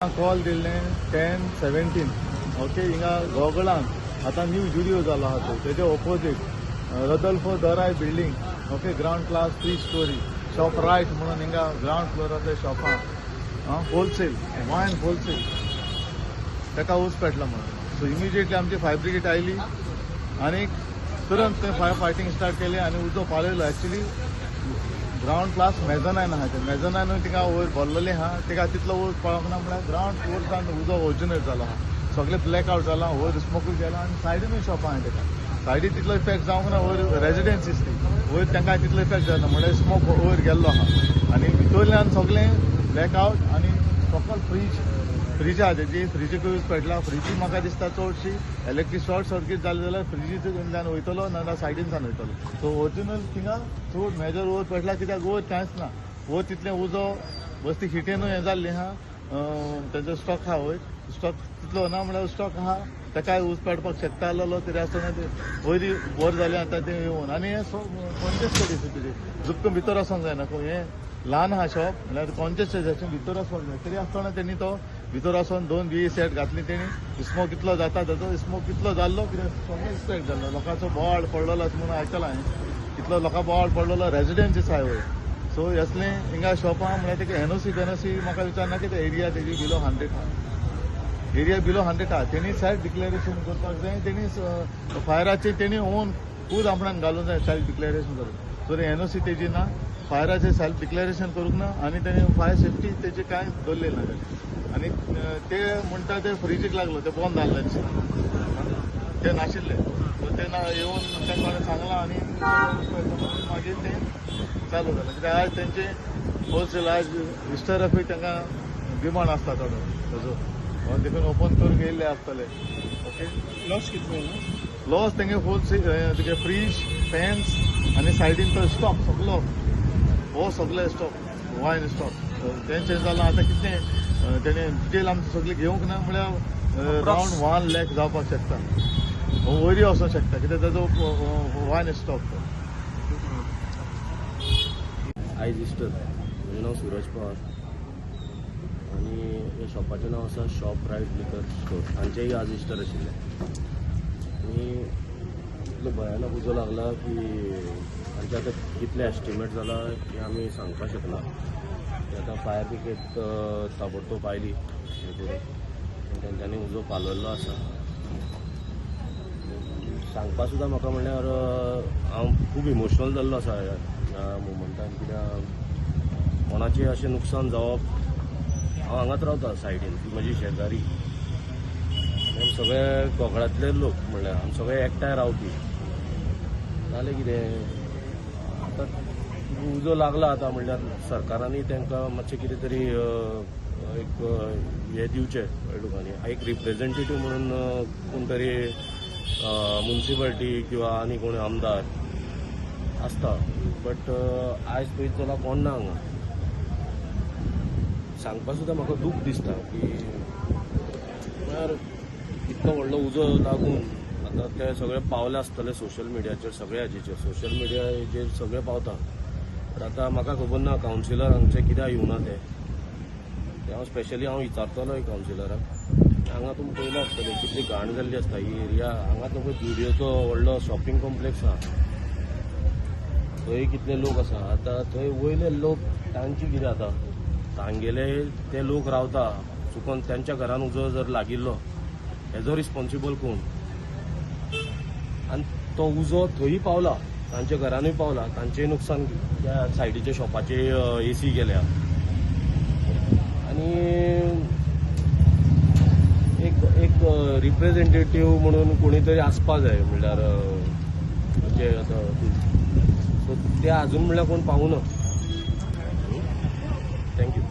Call दिल्लें 10:17. Okay, हिंगा गोगळान आतां न्यू जुडियो जालो आहा तो तेजे opposite Rodolfo Darai building. Okay, ground class 3 storey shop right म्हणून हिंगा ग्रावंड फ्लोराचें शॉपां होलसेल वायन होलसेल ताका ऊस पेटला म्हणून. सो इमिजिएटली आमची फायर ब्रिगेड आयली आनी तुरंत थंय फायर फायटींग स्टार्ट केली आनी उजो पालयलो. एक्चुली ग्रावंड क्लास मेजनायन आहा, तें मेजनायनूय तिका वयर भरलेलें आहा, तिका तितलो वयर पळोवंक ना म्हळ्यार ग्रावंड फ्लोर उजो ओरिजिनेट जालो आहा, सगळें ब्लॅक आवट जाला, वयर स्मोकूय गेला आनी सायडीनूय शॉपां आहा तेका सायडी तितलो इफेक्ट जावंक ना, वयर रेजिडेन्सीस ती वयर तांकां तितलो इफेक्ट जायना म्हळ्यार स्मोक वयर गेल्लो आहा आनी भितरल्यान सगळें ब्लॅक आवट आनी सकल फ्रीज आहा तेजी फ्रिजीकूय यूज पेटला. फ्रिजी म्हाका दिसता चडशी इलेक्ट्रीक शॉर्ट सर्कीट जालें जाल्यार फ्रिजींतल्यान वयतलो नाजाल्यार सायडीनसान वयतलो. सो ओरिजिनल थिंगा चड मेजर वयर पेटला कित्याक वयर कांयच ना, वयर तितलें उजो बस ती हिटेनूय हें जाल्लें आहा, तेजो स्टॉक आहा वयर स्टॉक तितलो ना म्हळ्यार स्टॉक आहा ताकाय ऊस पेटपाक शकता आसलेलो तरी आसतना ते वयरी बरें जालें आतां तें येवन आनी हें कॉन्जेस्टेड तुजें जुपकन भितर वचोंक जायना, हें ल्हान आहा शॉप म्हणल्यार कॉन्जेस्टेड भितर वचपाक जाय तरी आसतना तेणी तो भितर वचोन 2 बी सेट घातली तेणी स्मोक कितलो जाता ताचो स्मोक कितलो जाल्लो कित्याक सगळें स्प्रेड जाल्लो, लोकांचो बोवाळ पडलेलो अशें म्हणून आयकलां हांवें, कितलो लोकां बोवाळ पडलेलो रेजिडेन्सीस आहाय वयर. सो असलें हिंगा शॉपां म्हळ्यार तेका एनओसी बेनओसी म्हाका विचारना कितें एरिया तेजी बिलो 100 आहा, एरिया बिलो 100 आहा, तेणी सेल्फ डिक्लेरेशन करपाक जाय, तेणी फायराचें तेणी ओन खूद आपणान घालूंक जाय सेल्फ डिक्लेरेशन करून. सो एनओसी तेजी ना, फायराचें सेल्फ डिक्लेरेशन करूंक ना आनी तेणी फायर सेफ्टी तेजें कांय दवरलें ना आनी ते म्हणटा ते फ्रिजीक लागलो ते बंद जाल्लें दिसता ते नाशिल्ले, सो ते ना येवन तांकां कोणें सांगलां आनी मागीर तें चालू जालें कित्याक आयज तेंचे होलसेल आयज इस्टराकूय तांकां डिमांड आसता थोडो ताजो देखून ओपन करूंक येयल्ले आसतले. ओके, लॉस कितलो? लॉस तेंगे होलसेल तुगे फ्रीज फॅन्स आनी सायडीन तो स्टॉक सगलो हो सगळे स्टॉक वायन स्टॉक तेंचें जालां. आतां कितें तेणें डिटेल आमकां सगळें घेवंक ना म्हळ्यार रावंड 1 लाख जावपाक शकता, वयरय वचोंक शकता कित्याक ताजो वायन स्टॉक तो. आयज इस्टर, म्हजें नांव सूरज पवार आनी ह्या शॉपाचें नांव आसा शॉप रायट लिकर स्टोर. हांचेंय आज इस्टर आशिल्लें आनी इतलो भयानक उजो लागला की हांचें आतां कितलें एस्टिमेट जाला हें आमी सांगपाक शकना. आतां फायर ब्रिगेड ताबडतोब आयली हें करून तेंच्यांनी उजो पालयल्लो आसा. सांगपा सुद्दां म्हाका म्हणल्यार हांव खूब इमोशनल जाल्लो आसा ह्या मुवमेंटान कित्याक कोणाचें अशें नुकसान जावप, हांव हांगाच रावता सायडीन, ती म्हजी शेजारी, आमी सगळे गोगळांतले लोक म्हणल्यार आमी सगळे एकठांय रावपी. जालें कितें आतां उजो लागला आतां म्हणल्यार सरकारांनी तांकां मातशें कितें तरी एक हें दिवचें लोकांनी, एक रिप्रेझेंटेटीव म्हणून कोण तरी मुन्सिपालिटी किंवा आनी कोण आमदार आसता, बट आयज पळयत जाल्यार कोण ना हांगा. सांगपा सुद्दां म्हाका दूख दिसता की म्हळ्यार इतलो व्हडलो उजो लागून आतां ते सगळे पावले आसतले सोशल मिडियाचेर, सगळे हाजेचेर सोशल मिडियाचेर सगळे पावता. बट आतां म्हाका खबर ना कावन्सिलर हांगचे कित्याक येवना ते हांव स्पेशली हांव विचारतलो कावन्सिलराक. हांगा तुमी पळयलां आसतलें कितली घाण जाल्ली आसता ही एरिया. हांगा तुमकां जुडियोचो व्हडलो शॉपिंग कॉम्प्लेक्स आहा, थंय कितले लोक आसा. आतां थंय वयले लोक तांची कितें जाता, तांगेले ते लोक रावता, चुकोन तांच्या घरान उजो जर लागिल्लो हेजो रिस्पॉन्सिबल कोण? आनी तो उजो थंय पावला, तांच्या घरानूय पावला, तांचेय नुकसान, त्या सायडीच्या शॉपाचे एसी गेल्या. आनी एक एक रिप्रेझेंटेटीव म्हणून कोणी तरी आसपा जाय म्हणल्यार जे आतां सो ते अजून म्हणल्यार कोण पावूना. Thank you.